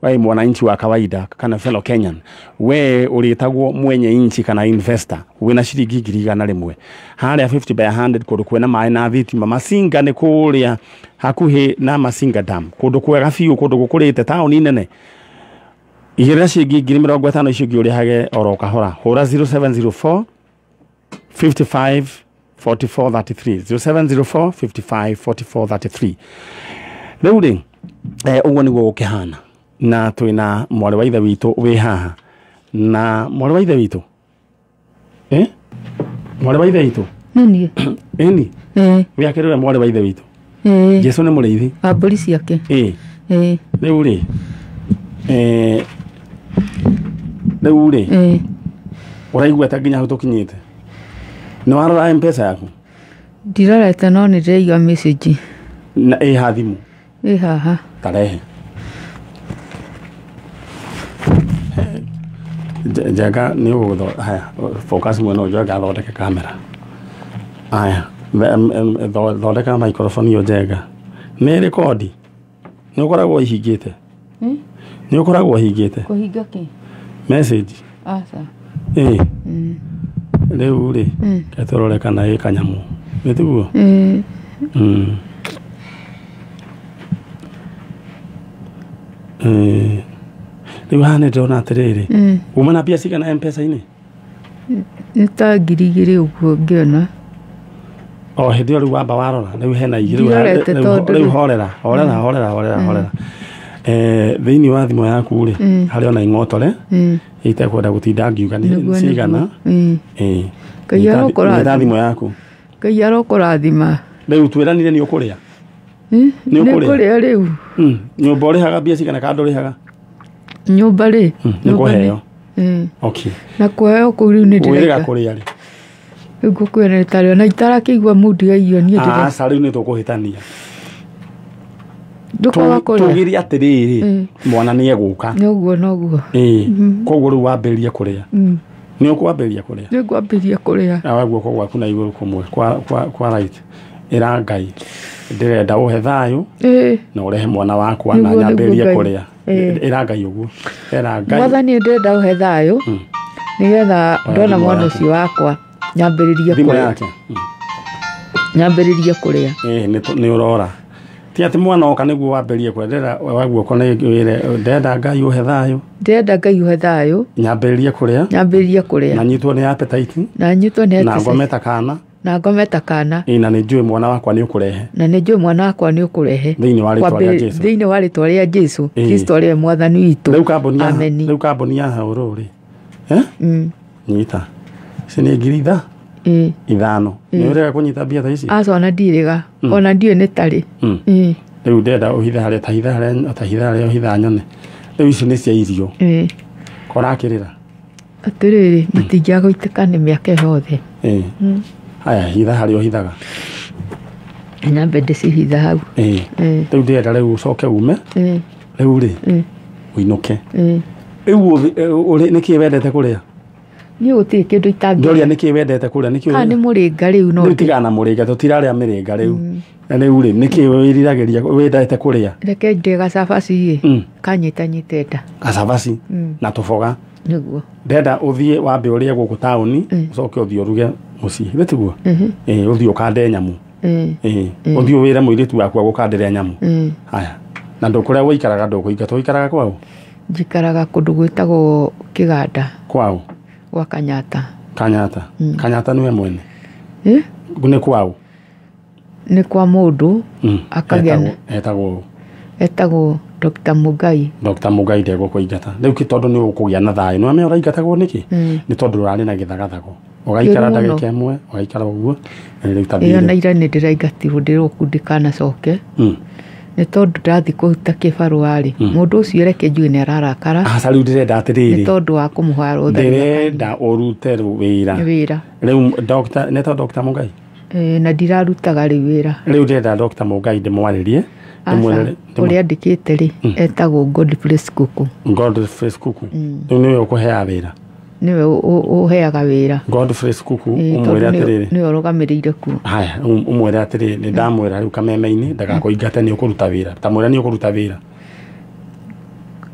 wĩ mwananchi wa kawaida kana fellow Kenyan. We ũrĩtagwo mwenye inchi kana investor wĩna ciringi 100,000. Harĩa 50 by 100 kũndũ kwĩna maĩ na thitima. Masinga nĩ kũrĩa hakuhĩ na Masinga Dam, kũndũ kwega biũ, kũndũ gũkũrĩte taũni nene. Igĩrĩra ciringi 50,000 icio ingĩ ũrĩhage oro kahora. Hũra 0704 55 44 33, 0704 55 44 33. Rĩu rĩ, ũguo nĩguo gũkĩhana, na twĩna mwarĩ wa ithe witũ wĩ haha, na mwarĩ wa ithe witũ mwarĩ wa ithe witũ nĩ niĩ ĩni wĩ akĩrĩ we mwarĩ wa ithe witũ. Jesu nĩ mũrĩithi wa mbũri ciake. Rĩu rĩ, rĩu rĩ ũraigua ta nginya hau tũkinyĩte? Nĩ warora M-Pesa yaku? Ndirorete no nĩ ndĩraiga message. Na ĩ ha thimũ? Ĩ haha. Tarehe. Njenga nĩ ũgũtho, haya, focus mwena ũyũ, Njenga athondeke kamera. Haya, thondeka microphone ĩyo Njenga. Nĩ rekondi? Nĩ ũkoragwo ũhingĩte? Nĩ ũkoragwo ũhingĩte? Kũhinga kĩ? Message. Aca. Rĩu rĩ, ke tũrore kana ĩ kanyamũ. Nĩ tiguo? Rĩu haha nĩ ndĩrona atĩrĩrĩ, uma na mbia cigana M-Pesa-inĩ? Nĩ ta 2,000 ũguo ngĩona. O hĩndĩ ĩyo rĩu wamba warora rĩu hena igĩrĩ Ndirorete tondũ rĩu horera horera horera horera horera. Thĩinĩ wa thimũ yaku rĩ harĩ ona ing'otore itekwenda gũtinda ngiuga nĩ cigana. Ngai arokũrathima. Thimũ yaku. Ngai arokũrathima. Rĩu twĩranire nĩ ũkũrĩa. Nĩ ũkũrĩa rĩu. Nyũmba ũrĩhaga mbia cigana kana ndũrĩhaga? Nyũmba rĩ. Nĩ kũheo. Okay. Na kũheo kũu rĩu nĩ ndĩreka. Wĩrĩga kũrĩa rĩ? Rĩu ngũkwĩra nĩ tarĩ ona itarakĩigua mundi ya irio niĩ ndĩreka. Aca rĩu nĩ tũkũhĩtania. Ndũkaga kũrĩa. Tugire atĩrĩrĩ mwana nĩ egũka. Noguo noguo. Koguo rĩu wambĩrĩrie kũrĩa. Nĩ ũkwambĩrĩria kũrĩa? Nĩ ngwambĩrĩria kũrĩa. Na guoko gwaku na igũrũ kũmwe kwa right. Ĩra Ngai ndĩrenda ũhe thayũ na ũrehe mwana wakwa na nyambĩrĩrie kũrĩa. Ĩra Ngai ũguo. Ĩra Ngai. Mwathani ndĩrenda ũhe thayũ nĩgetha ndona mwana ũcio wakwa nyambĩrĩrie kũrĩa. Nyambĩrĩrie kũrĩa. Nĩ ũrora. Ti atĩ mwana oka nĩguo wambĩrĩrie kũrĩa. Ndĩrenda wa guoko nĩ wĩre ndĩrenda Ngai ũhe thayũ. Ndĩrenda Ngai ũhe thayũ. Nyambĩrĩrie kũrĩa. Nyambĩrĩrie kũrĩa. Na nyitwo nĩ appetite. Na nyitwo nĩ appetite. Na ngome ta kana. Na ngome ta kana. Na nĩ njũĩ mwana wakwa nĩ ũkũrehe. Na nĩ njũĩ mwana wakwa nĩ ũkũrehe. Thĩinĩ wa rĩtwa rĩa Jesũ. Thĩinĩ wa rĩtwa rĩa Jesũ. Kristo arĩ mwathani witũ. Rĩu kambuni ya Haũrũ rĩ. Nyita. Ici nĩ ngiri ithano. Nĩ ũrega kũnyita mbia ta ici? Aca ona ndirĩga. Ona ndiũĩ nĩ tarĩ. Rĩu ndĩrenda ũhithe harĩa ta hitha harĩa ũhitha nyone. Rĩu ici nĩ cia irio. Korakĩrĩra. Atĩrĩrĩ matingĩaga gũitĩka nĩ mĩaka yothe. Haya hitha harĩa ũhithaga. Nyambe ndĩcihitha hau. Rĩu ndĩrenda rĩu ũcoke ume. Rĩu rĩ ũinũke. Rĩu nĩkĩĩ wendete kũrĩa? Niĩ gũtirĩ kĩndũ itangĩrĩa. Ndoria nĩkĩĩ wendete kũrĩa? Nĩkĩĩ? Kana nĩ mũrĩnga rĩu no. Rĩu tigana na mũrĩnga tũtirarĩa mĩrĩnga rĩu. Rĩu rĩ nĩkĩĩ wĩriragĩria wendete kũrĩa? Reke ndĩe gacabaci ĩ. Kanyitanyite nda. Gacabaci na tũboga. Nĩguo. Ndenda ũthiĩ wambe ũrĩe gũkũ taũni ũcoke ũthiĩ ũruge mũciĩ. Githĩ tiguo? Ũthiĩ ũkande nyamũ. Ũthiĩ ũwĩre mũirĩtu waku agũkandĩre nyamũ. Haya. Na ndũkũrĩa ũikaraga ndũkũingatwo ũikaraga kwaũ? Njikaraga kũndũ gwĩtagwo Kĩganda. Kwaũ? Gwa Kanyata. Kanyata. Kanyata nĩwe mwene? Nĩ kwaũ? Nĩ kwa mũndũ akagĩa. Etagwo? Etagwo Dr. Mugai. Dr. Mugai ndegũkũingata. Rĩu kĩ tondũ nĩ ũkũgĩa na thayũ. Nĩ wamenya ũraingatagwo nĩkĩ? Nĩ tondũ ũrarĩ na gĩthagathago. Ũgaikara ndagĩka ĩmwe, ũgaikara ũguo. Rĩu ta thiĩ. Na ira nĩ ndĩraingatirwo ndĩrwo kũu ndikanacoke. Nĩ tondũ ndathiĩ kũruta kĩbarũa rĩ, mũndũ ũcio reke njuge nĩ ararakara. Aca rĩu ndĩrenda atĩrĩrĩ. Nĩ tondũ wa kũmũhoya rũtha. Ndĩrenda ũrute wĩra. Wĩra. Rĩu Dr. nĩ ta Dr. Mugai? Na ndirarutaga rĩu wĩra. Rĩu ndĩrenda Dr. Mugai ndĩmwarĩrie. Ũrĩa andĩkĩte rĩ etagwo Godfrey Kuku. Godfrey Kuku. Rĩu nĩwe ũkũheaga wĩra? Nĩwe ũheaga wĩra. Godfrey Kuku ũmwĩre atĩrĩrĩ. Nĩwe ũrũgamĩrĩire kuo. Haya ũmwĩre atĩrĩrĩ nĩ ndamwĩra rĩu kameme-inĩ ndagakũingate nĩ ũkũruta wĩra. Ta mwĩre nĩ ũkũruta wĩra.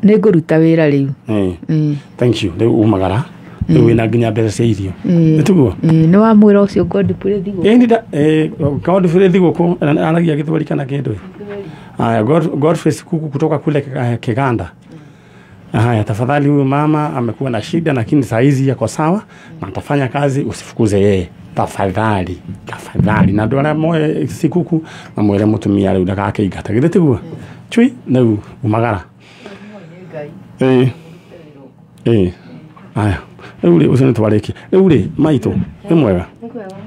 Nĩ ngũruta wĩra rĩu. Thank you. Rĩu umagara. Rĩu wĩna nginya mbeca cia irio. Nĩ tiguo? Nĩ wamwĩra ũcio Godfrey Thigũkũ. Godfrey Thigũkũ aragia Gĩthweri kana kĩndũ? Haya, Godfrey Kuku kutoka kule Kiganda. Haya, tafadhali huyu mama amekuwa na shida lakini saa hizi yako sawa na atafanya kazi, usifukuze yeye. Tafadhali, tafadhali. Na ndwara moe Sikuku na mwere mutumia rĩu ndagakĩingate. Githĩ tiguo? Chui, rĩu umagara. Haya, rĩu rĩ ũcio nĩ twarĩkia. Rĩu rĩ maitũ nĩ mwega.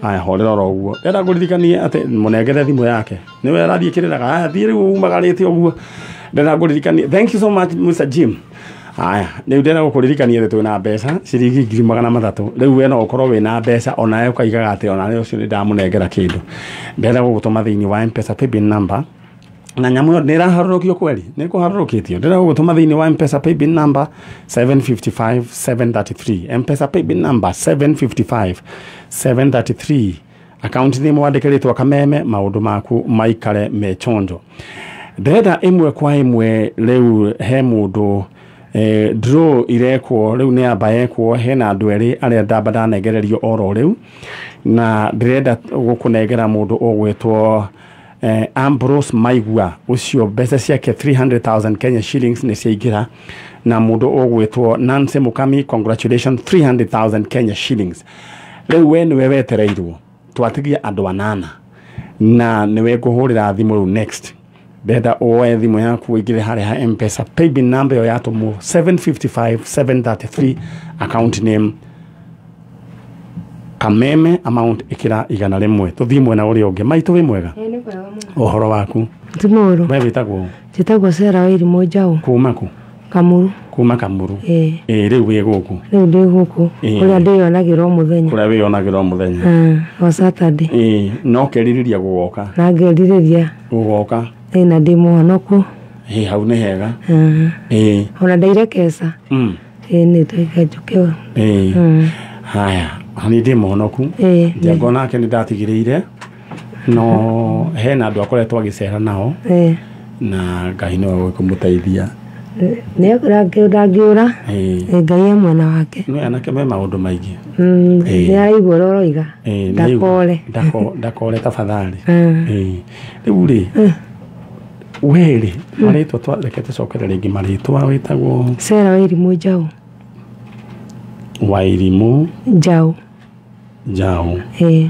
Haya, horera oro ũguo. Ndĩrenda ngũririkanie atĩ mũnengere thimũ yake. Nĩwe arathiĩ kĩrĩraga. Haya, thiĩ rĩu umagarĩte ũguo. Ndĩrenda ngũririkanie. Thank you so much Mr. Jim. Haya, rĩu ndĩrenda gũkũririkania atĩ twĩna mbeca ciringi 300,000. Rĩu we no ũkorwo wĩna mbeca onawe ũkaigaga atĩ onawe ũcio nĩ ndamũnengera kĩndũ. Ndĩrenda gũgũtũma thĩinĩ wa M-Pesa paybill number. Na nyamũ ĩyo nĩ ĩraharũrũkio kweri? Nĩ kũharũrũkĩtio. Ndĩrenda gũgũtũma thĩinĩ wa M-Pesa paybill number 755 733. M-Pesa paybill number 755 733. Account name wandĩke rĩtwa Kameme, maũndũ maku maikare me chonjo. Ndĩrenda ĩmwe kwa ĩmwe rĩu he mũndũ draw irekwo rĩu nĩ amba yekwo hena andũ erĩ arĩa ndamba ndanengererio oro rĩu na ndĩrenda gũkũnengera mũndũ ũgwĩtwo Ambrose Maigua ũcio mbeca ciake 300,000 Kenya shillings nĩ ciaingĩra na mũndũ ũgwĩtwo Nancy Mukami congratulations 300,000 Kenya shillings. Rĩu we nĩwe wetereirwo twatigia andũ anana. Na nĩwe ngũhũrĩra thimũ rĩu next. Ndenda woe thimũ yaku ũingĩre harĩa ha M-Pesa paybill number ĩyo yatũmwo 755 733 account name Kameme amount ĩkĩra 100. Tũthiĩ mwena ũrĩa ũngĩ. Maitũ wĩ mwega? Ũhoro waku? Ti mũũru. We wĩtagwo? Njĩtagwo Sarah Wairimu Njaũ. Kuma kũ? Kamuru. Kuma Kamuru. Ĩĩ. Ĩĩ rĩu wĩ gũkũ? Rĩu ndĩ gũkũ. Kũrĩa ndĩyonagĩra o mũthenya. Kũrĩa wĩyonagĩra o mũthenya. O Saturday. Ĩĩ, no kerirĩria gũgoka. Na ngerirĩria. Gũgoka. Ĩĩ na ndĩ mũhonoku. Ĩĩ hau nĩ hega. Ĩĩ. Ona ndairekeca. Ĩĩ nĩ ndaiga njũke. Ĩĩ. Haya, niĩ ndĩ mũhonoku. Ĩĩ. Njango nake nĩ ndatigĩrĩire. No hena andũ akoretwo agĩcera nao. Ĩĩ. Na Ngai nĩwe ũkũmũteithia. Nĩ ndangĩũra. Ngai e mwena wake. Nĩ anake me maũndũ maingĩ. Nĩ araigua ũrĩa ũroiga. Ndakore. Ndakore tafadhali. Rĩu rĩ, we rĩ, marĩtwa reke tũcokere rĩngĩ marĩtwa wĩtagwo Sarah Wairimu Njaũ. Wairimu Njaũ. Njaũ. Ĩĩ.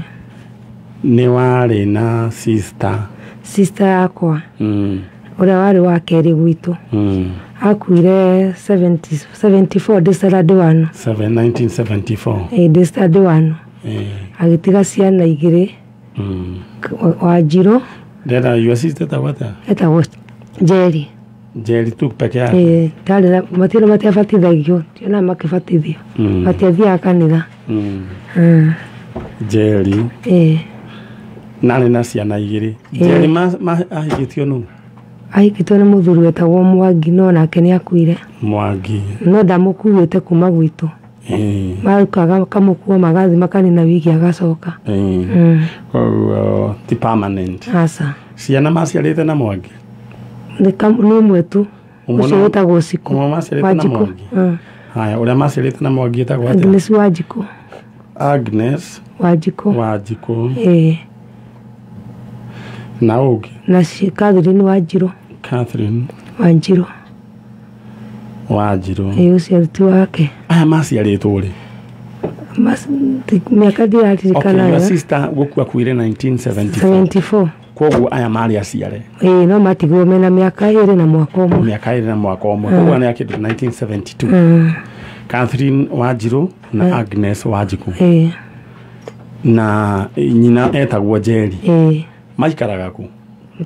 Nĩ warĩ na sister. Sister yakwa. Ũrĩa warĩ wa kerĩ gwitũ. Akuire 74 ndĩ standard 1. 1974. Ĩĩ ndĩ standard 1. Agĩtiga ciana igĩrĩ. Wanjirũ. Ndera your sister etagwo atĩa? Etagwo Njeri. Njeri tu peke yake. Ĩĩ, ndarĩ na matirĩ matiabatithagio, ndionaga makĩbatithio. Matiathiaga kanitha. Njeri. Ĩĩ. Narĩ na ciana igĩrĩ. Njeri ahikĩtio nũ? Ahikĩtio nĩ mũthuri wetagwo Mwangi no nake nĩ akuire. Mwangi. No ndamũkuĩte kuma gwitũ. Marukaga makamũkua magathiĩ makanina wiki agacoka. Koguo ti permanent. Aca. Ciana maciarĩte na Mwangi? Nĩ ũmwe tu. Ũcio wĩtagwo Cikũ. Ũmwe maciarĩte na Mwangi? Haya, ũrĩa maciarĩte na Mwangi etagwo atĩa? Agnes Wanjikũ. Agnes Wanjikũ. Wanjikũ. Ĩĩ. Na ũngĩ? Na Catherine Wanjirũ. Catherine Wanjirũ. Wanjirũ. Ĩĩ ũcio ti wake. Aya maciarĩtwo rĩ? Mĩaka ndiraririkana. Okay, your sister gũkua akuire 1974. Koguo aya marĩ aciare. Ĩĩ no matigirwo mena mĩaka ĩrĩ na mwaka ũmwe. Mĩaka ĩrĩ na mwaka ũmwe. Koguo nĩ akĩndũ 1972. Catherine Wanjirũ na Agnes Wanjikũ. Ĩĩ. Na nyina etagwo Njeri. Ĩĩ. Maikaraga kũ?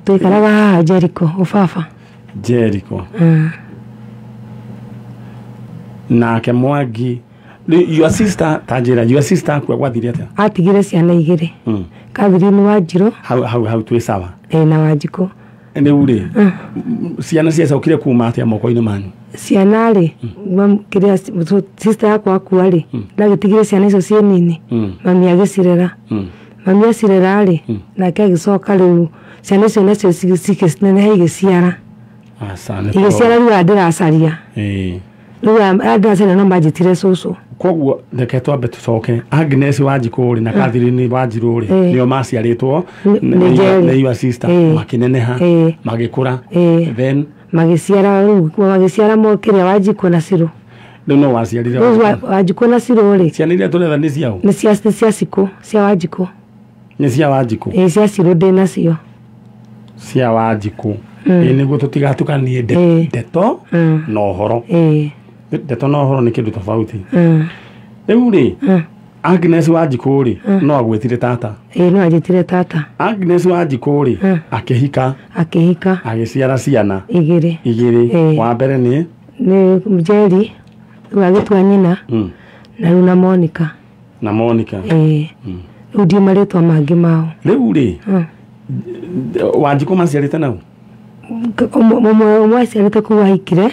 Tũikaraga haha Jericho, ũbaba. Jericho. Nake Mwangi, your sister tanjira, your sister akua gwathire atĩa? Atigire ciana igĩrĩ. Catherine Wanjirũ. Hau twĩ sawa. Ĩĩ na Wanjikũ. Rĩu rĩ, ciana ciacokire kuma atĩa moko-inĩ manyu? Ciana rĩ, kĩrĩa sister yakwa akua rĩ, ndagĩtigire ciana icio ciĩ nini. Mami agĩcirera. Mami acirera rĩ, nake agĩcoka rĩu ciana icio nacio cikĩneneha igĩciara. Igĩciara rĩu ndĩracaria. Rĩu ndĩracaria no manjĩtire cũcũ. Koguo reke twambe tũcoke. Agnes Wanjikũ rĩ na Catherine Wanjirũ rĩ, nĩo maciarĩtwo nĩ your sister, makĩneneha, magĩkũra, then magĩciara rĩu magĩciara kĩrĩa Wanjikũ na Cirũ. Rĩu no waciarire Wanjikũ na Cirũ rĩ. Ciana iria tũretha nĩ ciao? Nĩ cia Cikũ, cia Wanjikũ. Nĩ cia Wanjikũ? Ĩĩ cia Cirũ ndĩ nacio. Cia Wanjikũ. Ĩĩ nĩguo tũtigatukanie ndeto na ũhoro. Ndeto na ũhoro nĩ kĩndũ tofauti. Rĩu rĩ, Agnes Wanjikũ rĩ, no agwĩtire tata. Ĩĩ no anjĩtire tata. Agnes Wanjikũ rĩ, akĩhika. Akĩhika. Agĩciara ciana igĩrĩ. Igĩrĩ. Wa mbere nĩ? Nĩ Njeri, rĩu agĩtua nyina. Na rĩu na Monica. Na Monica. Ĩĩ. Rĩu ndiĩ marĩtwa mangĩ mao. Rĩu rĩ, Wanjikũ maciarĩte nau? Ũmwe aciarĩte kũu ahikire.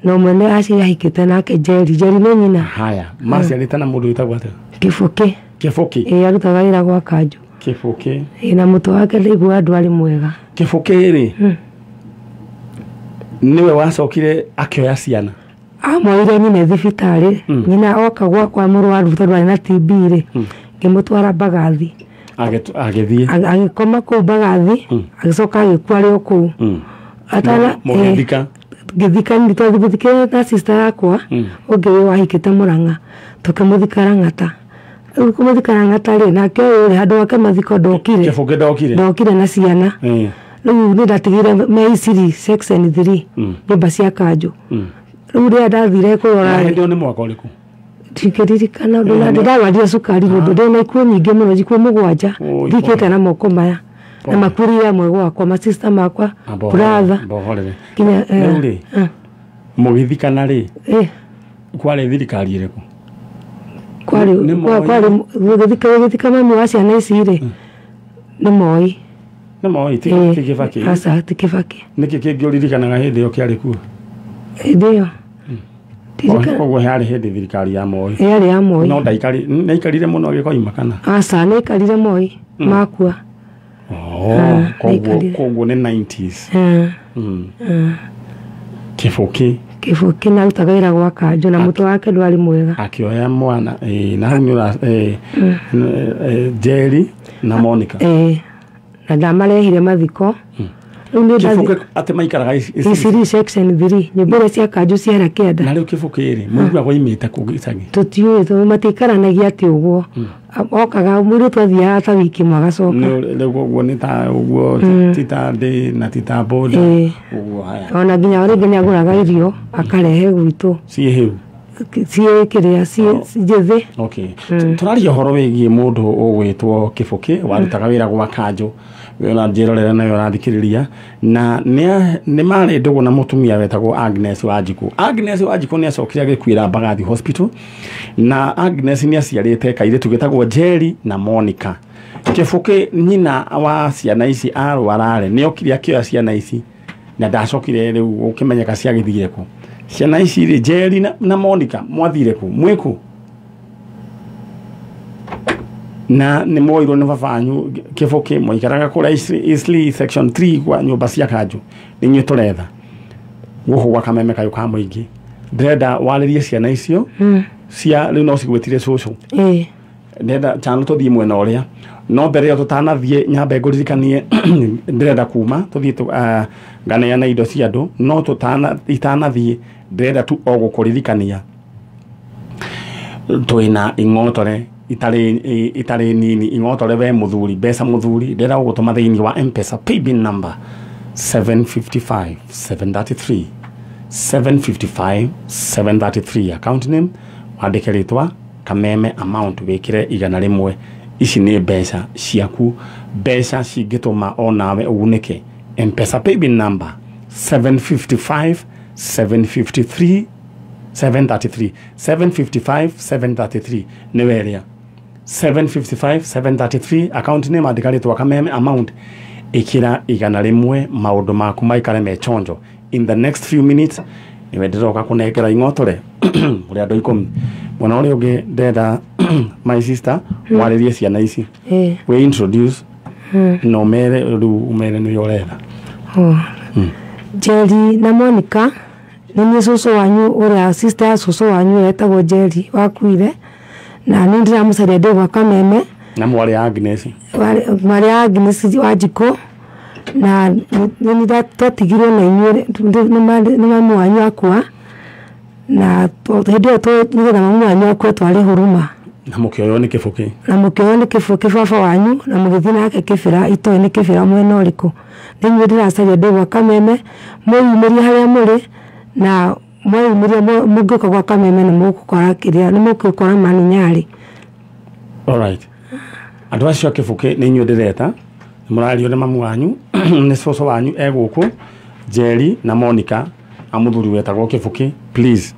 Na ũmwe nĩ ahikĩte nake Njeri. Njeri nĩ nyina. Haya, maciarĩte na mũndũ wĩtagwo atĩa? Kĩbũkĩ. Kĩbũkĩ? Ĩĩ arutaga wĩra gwa kanjũ. Kĩbũkĩ. Ĩĩ na mũtwe wake ndaiguaga ndwarĩ mwega. Kĩbũkĩ rĩ, nĩwe wacokire akĩoya ciana? Amwoire nyina thibitarĩ. Nyina oka gwakwa mũrwaru tondũ arĩ na TB rĩ, ngĩmũtwara Mbagathi. Agĩthiĩ? Agĩkoma kũu Mbagathi, agĩcoka agĩkua arĩ o kũu. Mũgĩthika? Ngĩthika twathiĩ na sister yakwa ũngĩ wahikĩte Mũrang'a, tũkĩmũthika Lang'ata. Rĩu kũmũthika Lang'ata rĩ, nake ũyũ rĩ, handũ hake mathiko ndokire. Kĩbũkĩ ndokire. Ndokire na ciana. Rĩu nĩ ndatigire me Isiri section 3, nyũmba cia kanjũ. Rĩu rĩrĩa ndathire kũrora rĩ, hĩndĩ ĩyo nĩ mwaka ũrĩkũ? Ndingĩririkana ũndũ, na ndĩrarwarire cukari mũndũ, ndĩ na ikuũ nyingĩ mũno, ikuũ 7 thikĩte na moko maya, na makuĩrĩire amwe gwakwa, masista makwa, brother. Nginya rĩu rĩ, mũgĩthikana rĩ, kwarĩ thirikari ĩrĩkũ? Kwarĩ gũgĩthika mami wa ciana ici rĩ, nĩ Moi. Nĩ Moi, ti Kĩbakĩ? Aca, ti Kĩbakĩ. Nĩkĩ kĩngĩ ũririkanaga hĩndĩ ĩyo kĩarĩ kuo? Hĩndĩ ĩyo koguo yarĩ hĩndĩ thirikari ya Moi. Yarĩ ya Moi. No ndaikarire mũno agĩkoima kana? Aca, nĩaikarire Moi makua. Koguo nĩ 90s. Kĩbũkĩ. Kĩbũkĩ na arutaga wĩra gwa kanjũ na mũtwe wake ndwarĩ mwega. Akĩoya mwana na hau nĩ Njeri na Monica. Na ndamarehire mathiko. Kĩbũkĩ atĩ maikaraga Isiri section 3, nyũmba iria cia kanjũ ciara kĩanda. Na rĩu Kĩbũkĩ rĩ, mũiguaga oimĩte kũ gĩcagi? Tũtiũĩ, tondũ matiikaranagia atĩ ũguo. Okaga mũirĩtu athiaga ta wiki ĩmwe agacoka. Rĩu ũguo nĩ ta ũguo ti ta ndĩ na ti ta boda ũguo haya. Ona nginya rĩngĩ nĩ agũraga irio akarehe gwitũ. Ciĩ hĩu? Ciĩ kĩrĩa, ciĩ njĩthĩ. Okay. Tũraria ũhoro wĩgiĩ mũndũ ũgwĩtwo Kĩbũkĩ warutaga wĩra gwa kanjũ, wĩna njĩrorera nayo ũrathikĩrĩria, na nĩ marĩ ndũgũ na mũtumia wetagwo Agnes Wanjikũ. Agnes Wanjikũ nĩ acokire agĩkuĩra Mbagathi Hospital, na Agnes nĩ aciarĩte kairĩtu getagwo Njeri na Monica. Kĩbũkĩ nyina wa ciana ici arwarare nĩ okire akĩoya ciana ici na ndacokire rĩu gũkĩmenyeka ciagĩthire kũ. Ciana ici rĩ, Njeri na Monica mwathire kũ? Mwĩ kũ? Na nĩ mwoirwo nĩ baba wanyu Kĩbũkĩ, mwaikaraga kũrĩa Eastleigh section 3 kwa nyũmba cia kanjũ. Nĩ inyuĩ tũretha gũkũ gwa Kameme kayũ ka mũingĩ. Ndĩrenda warĩrie ciana icio cia rĩu no cigwĩtire cũcũ. Ndĩrenda chano tũthiĩ mwena ũrĩa, no mbere ĩyo tũtanathiĩ nyambe ngũririkanie ndĩrenda kuma tũthiĩ nganeana indo cia andũ, no itanathiĩ ndĩrenda tu o gũkũririkania twĩna ing'otore itarĩ nini, ing'otore we mũthuri, mbeca mũthuri, ndĩrenda gũgũtũma thĩinĩ wa M-Pesa paybill number 755 733 755 733, account name wandĩke rĩtwa Kameme, amount wĩkĩre 100. Ici nĩ mbeca ciaku, mbeca cingĩtũma onawe ũgunĩke. M-Pesa paybill number 755 753 733 755 733 nĩ werĩa 755 733, account name andĩka rĩtwa Kameme, amount ĩkĩra 100, maũndũ maku maikare me chonjo. In the next few minutes nĩwe ndĩroka kũnengera ing'otore kũrĩ andũ 10. Mwena ũrĩa ũngĩ ndĩrenda my sister warĩrie ciana ici, we introduce na ũmere rĩu ũmere nĩwe ũretha. Njeri na Monica nĩ niĩ cũcũ wanyu ũrĩa sister ya cũcũ wanyu ũrĩa etagwo Njeri wakuire, na nĩ ndĩramũcaria ndĩ gwa Kameme. Na mwarĩ Agnes. Mwarĩ Agnes Wanjikũ, na nĩ twatigirwo na inyuĩ nĩ mami wanyu akua, na hĩndĩ ĩyo nĩgetha mami wanyu akue twarĩ Huruma. Na mũkĩoywo nĩ Kĩbũkĩ. Na mũkĩoywo nĩ Kĩbũkĩ baba wanyu, na mũgĩthiĩ nake Kĩbĩra, itoĩ nĩ Kĩbĩra mwena ũrĩkũ. Nĩ inyuĩ ndĩracaria ndĩ gwa Kameme, mwĩyumĩrie harĩa mũrĩ, na mweyumĩria mũngĩũka gwa Kameme nĩ mũgũkora kĩrĩa, nĩ mũgũkora mani Nyarĩ. All right. Andũ acio a Kĩbũkĩ nĩ inyuĩ ndĩreta, nĩ mũrario nĩ mamu wanyu, nĩ cũcũ wanyu e gũkũ, Njeri na Monica a mũthuri wetagwo Kĩbũkĩ, please.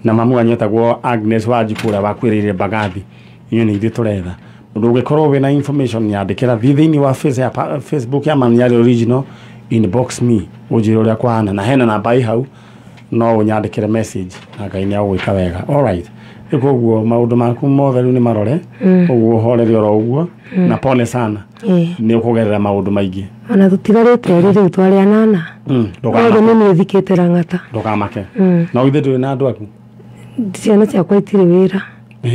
Na mamu wanyu etagwo Agnes Wanjikũ ũrĩa wakuĩrĩire Mbagathi. Inyuĩ nĩ ithuĩ tũretha. Mũndũ ũngĩkorwo wĩna information nyandĩkĩra, thiĩ thĩinĩ wa Facebook ya Mami Nyarĩ Original, inbox me ũnjĩre ũrĩa kwahana, na hena namba ĩ hau no ũnyandĩkĩre message na Ngai nĩ agũgwĩka wega. All right. Rĩu koguo maũndũ maku mothe rĩu nĩ marore, ũguo ũhorere oro ũguo, na pole sana. Nĩ ũkũgerera maũndũ maingĩ. Ona tũtigarĩte erĩ rĩu twarĩ anana. Othe nĩ niĩ thikĩte Lang'ata. Ndũkamake. No ithuĩ ndũrĩ na andũ aku? Ciana ciakwa itirĩ wĩra.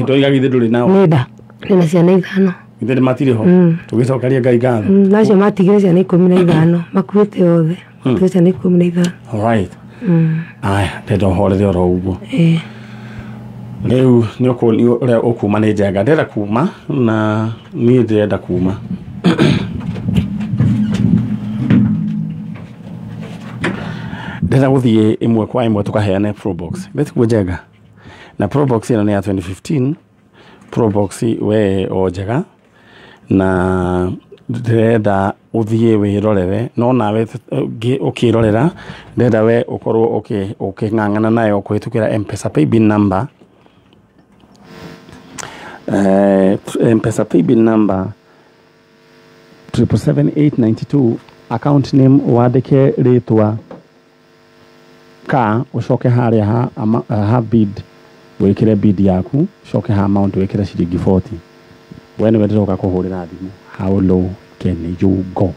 Ndoiga githĩ ndũrĩ nao? Nĩ nda. Ndĩna ciana 5. Ithe matirĩ ho? Tũgĩcokeria Ngai ngatho. Nacio matigire ciana 15, makuĩte othe. Matigire ciana 15. All right. Aya, ndenda ũhorere oro ũguo. Rĩu nĩ ũkuonio ũrĩa ũkuma nĩ njenga. Ndĩrenda kuma na niĩ ndĩrenda kuma. Ndĩrenda gũthiĩ ĩmwe kwa ĩmwe tũkaheane Probox. Githĩ tikuo njenga? Na Probox ĩno nĩ ya 2015. Probox we o njega na ndĩrenda ũthiĩ wĩrorere, no nawe ũkĩrorera ndĩrenda we ũkorwo ũkĩng'ang'ana nayo kũhĩtũkĩra M-Pesa paybill number. M-Pesa paybill number 777892, account name wandĩke rĩtwa ka, ũcoke harĩa ha bid wĩkĩre bid yaku, ũcoke ha amount wĩkĩre ciringi 40. We nĩwe ndĩroka kũhũrĩra thimũ. How low can you go?